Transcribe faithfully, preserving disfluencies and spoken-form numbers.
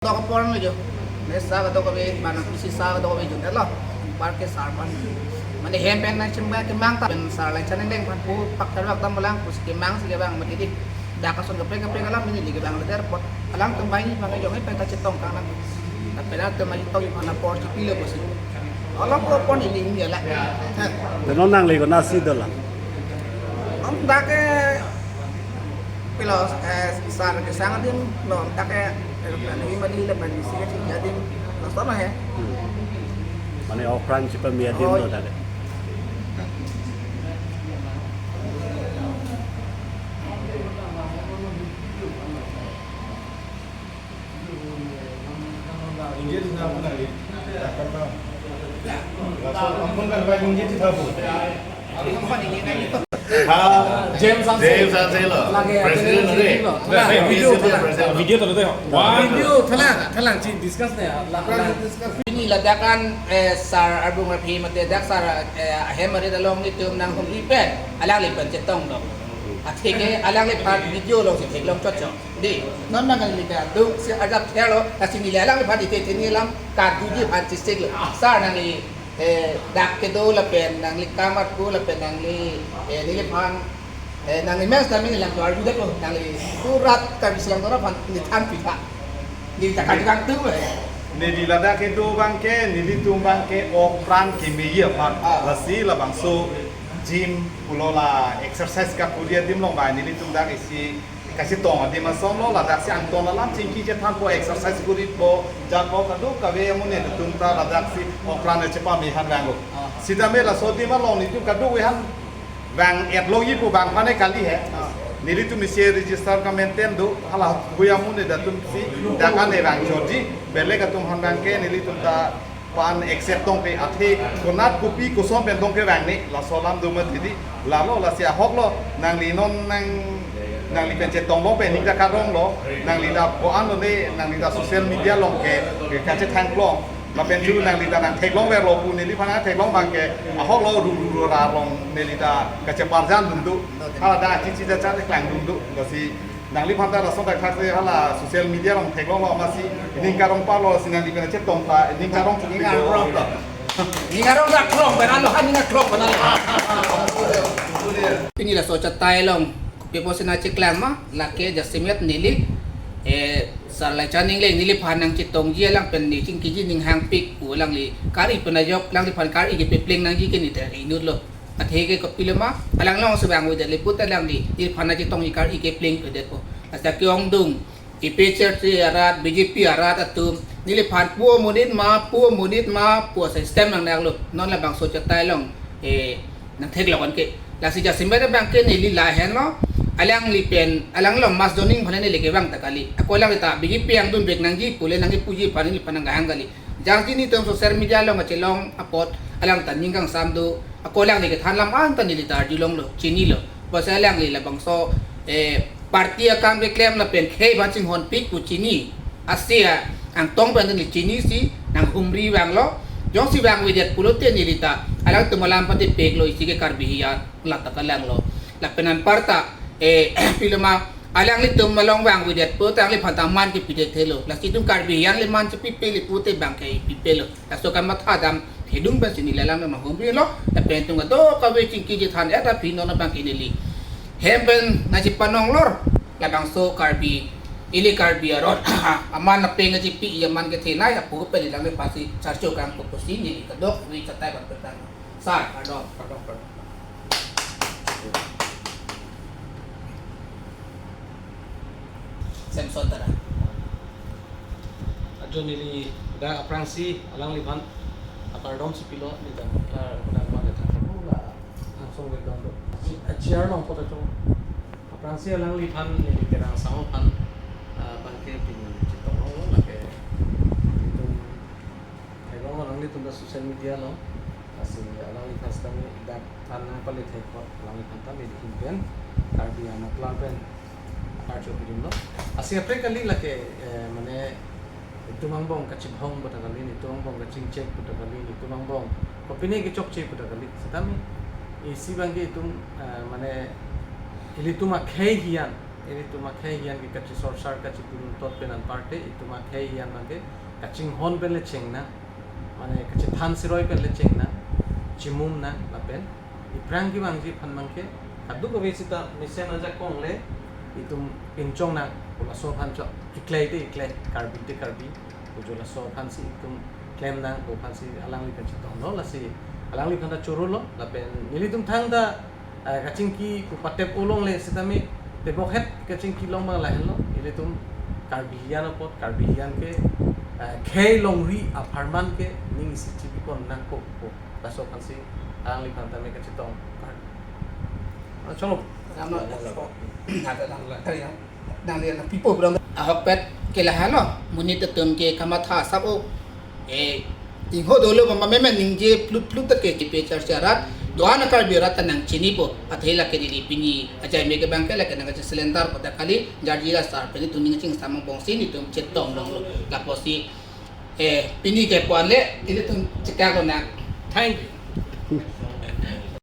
Dok apor lo jo. Ne sa kadok kave, bang pisi sa kadok kave jo, detlo. Anpar ke sar aphan. Mane hem pen nangchim ba kemang ta pen sar Laichan Engleng aphan pu pak tharwak dam lang, pusi kemang si kevang mati di. Dak ason kaprek kaprek alam neli kevang leder apot. Alangtum banghini abang jong pen ta chetong tang nang. Tapi alangtum banghini tong aphan apor chipilo pusi. Alam ko apor neli neli la. Te non nangli konatsi dolang? Om dak ke pilo, eh, sar kesang adim lo, dak ke, eh, adim madi lapen isi kachini adim, lason lo he. Hmm. Mane Okran chipame adim Oh. lo dak ke. Ha, James Hanse. James Hanse lo. Lagi President ada. Video, video, video. Video tu tu. Wah. Video thalang, thalang chin discuss ne. Ini ladak an, eh, sar Arbung Raphi mate dak sar, eh, ahem arit along nelitum nanghumri pen, alangli pen chetong dok. Athe ke alangliphan video alongsi theklong chotchot. Di, non nangli ta duk si ajap therlo, lasi neli alangliphan ite teni alam, kaduji aphan chisik lo. Sar nangli, eh, dak kedo lapen nangli kamat ko lapen nangli, eh, neliphan, eh, nangli mes nangli lang kedo arju dak lo, nangli surat kami silang tora aphan neli than pitha. Neli ta kajang tu, eh. Neli ladak kedo abang ke, nelitum abang ke Okran kemeji aphan. Ah. Lasi labangso gym pulo la exercise kapuri adim along abang nelitum dak isi kachetong adim ason lo, ladak si angton alam chingki chethanpo, exercise kuripo, jakpo, kadokave amonit atum ta ladak si Okran chepame aphan vanglo. Ah. Sitame laso adim along nelitum kadokave aphan vang-et longji pu abang aphan ne kali he. Ah. Nelitum isi register ka-maintain do, hala hui amonit atum si dak an ne vang chotji, belek atum aphan abang ke nelitum ta pan accept tong pe athe konat kopi koson pen tong kevang ne laso alam do mati di. Lalo lasi ahok lo, nangli non nang, nangli pen chetong long pen ning ta karong lo, nangli ta ko-an lo ne, nangli ta social media along ke, ke kachethang klong. Lapen chu nangli ta nangtheklong verlo pu neliphan theklong abang ke ahok lo, ru ru ru ra along neli ta kacheparjan dun do. Hala dak chichi ta cha klang dun do. Lasi nangliphan ta lason thakthak si hala social media along theklong lo masi, ning karong palo si nangli pen chetong ta, ning karong chu ning karong ta. Ning karong ta klong pen alo, ha ning karong pen alo. Pini laso chatai along, kopi apotsi nangcheklang ma, lake jasemet neli, eh, sar Laichan Engleng neliphan nangchetongji alang pen ne chingkiji ning hangpik pu alangli kari pen ajok, alangliphan kari kepepleng nangji ke ne ta inut lo. Athe ke kopilo ma, alang alongsi vangvedet le pute alangli, neliphan nangchetongji kari kepleng pedet po. Lasi ke-ongdung, A P H L C arat, B J P arat atum, neliphan pu amonit ma, pu amonit ma, pu system nangnak lo, non labangso chatai along, eh, nangtheklong an ke. Lasi jasemet abang ke neli lahen lo, alangli pen, alang along mass joining aphan neli kevang ta kali. Ako alangli ta, B J P angdun vek nangji, pule nangji puji aphan neliphan nangkehang kali. Jangsi netum social media along kachelong apot, alang ta ning kangsam do, ako alangli kethan alam anta neli ta arjulong lo, chinilo. Pusi alangli labangso, eh, party akam keklem lapen khei aphan chinghonpik pu chini. Asia angtong pen neli chinisi nanghumri vanglo. Jongsi vangvedet pulote neli ta alangtum alam patepek lo, isi ke Karbi hiyan la ta kalang lo. Lapen anparta, eh, pilo ma alanglitum along vangvedet pulote alangliphan ta man kepidet thelo. Lasi itum Karbi hiyan le man chepipe le pute abang ke pipe lo. Laso kamatha dam thedung pensi neli alang nanghumri lo, lapen itum kadokave chingki chethan-et aphi non abang ke neli hem pen nangchepanong lor, labangso Karbi, ili Karbi aron aman apeng achipi aman kethenei apu pen ilang le pasi charcho kang pusi neli kadokave chatai ban petang. Sar, pardon, pardon, pardon. Samson Tara. Ajo neli dak aphrangsi alangliphan akardom si pilo, neli ta dak dak ma le thang la angsong le dong do. Chair along poto chong. Aphrangsi alangliphan neli Terang Sangho aphan, ah, abang ke pini chetong lo lake itum theklong lo nanglitum ta social media along. Lasi alangliphan sitame dak aphan nangpale thek apot alangliphan ta neli ahin pen Karbi Anatlang pen archo pidun lo. Lasi kaprek kali lake, eh, mane itum angbong kachibhong pu ta kali, itum angbong kachingchek pu ta kali, itum angbong kopine kechokche pu ta kali. Sitame isi abang ke itum, eh, mane ilitum akhei hiyan Ilitum akhei hian ke kachisorsar kachipurutot pen anparte itum akhei hian abang ke kachinghon pen le chengnang, mane kachethan siroi pen le chengnang, chimum nang lapen iphrang kevangji aphan abang ke kadokave seta mesen ajakong le itum pinchong nang pu laso aphan chok, iklai te iklai, Karbi te Karbi pu jo laso aphansi itum klem nang pu aphansi alangliphan chetonglo, lasi alangliphan ta chorolo lapen nelitum thangta, eh, kachingki pu patep ulong le sitame tebokhet kachingki long abang lahenlo, ilitum Karbi hian apot, Karbi hian ke, eh, khei longri apharman ke ning isi chibipon nangkok pu laso aphansi alangliphan tame kachetong. Ah, cholo. Ram, ram, ram. Ada, ada, ada. Nang lian nang pipo bilang. Ahokpet ke lahelo, monit atum ke kamatha asap o. Eh, ingho dolo mama memen ningje plut plut ta ke tipe charcha rat, do-an a Karbi rat ta nangchinipo, athe lake neli pini ajaime ke abang ke lake nangkacheselendar pada kali, jarji la sar pini tuning ching samang bongsi nelitum chetong longlo, lapusi, eh, pini ke puan le, nelitum chekak lonang. Thank you.